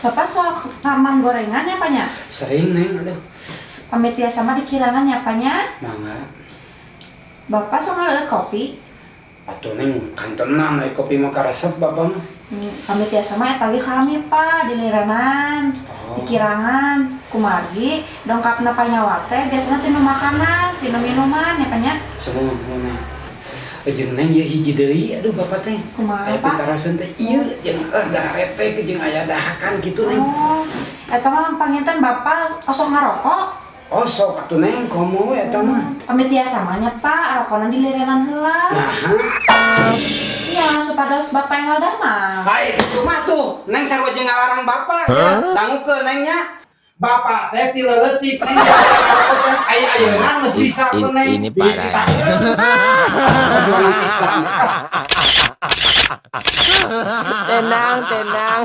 Bapak sok mamam gorengan ya, Pak, nya? Sering, Neng, aduh. Pami tiasa mah dikirangan ya, Pak, nya. Mangga. Bapak sok ngaleueut kopi? Atuh, Neng, kantenan aya kopi mah karesep Bapak mah. Pami tiasa mah eta ge sami, Pak, dilirenan, dikirangan, kumargi dongkapna Panyawa teh biasanya tina makanan, tina minuman ya, Pak, nya. Semua semua. Jeung Neng, ieu hiji deui, aduh, Bapak teh. Kumaha, Aya Pak? pitaroseun teh ieu jeung gararetek jeung aya dahakan gitu, Neng. Oh, eta mah panginten Bapak osok ngarokok? Oh, sok atuh, Neng, komo we eta mah. Pami tiasa mah nya, Pak, rokona dilirenan heula. Nah, Ya, supados Bapak enggal damang. Hai, itu mah tuh, Neng sarua jeung ngalarang Bapak ya. Dangukeun, Neng, nya. Bapak teh ti leutik, Neng. Aya ayeuna geus bisa ku Neng. Ini parah. Perjuangan Islam. Tenang, tenang.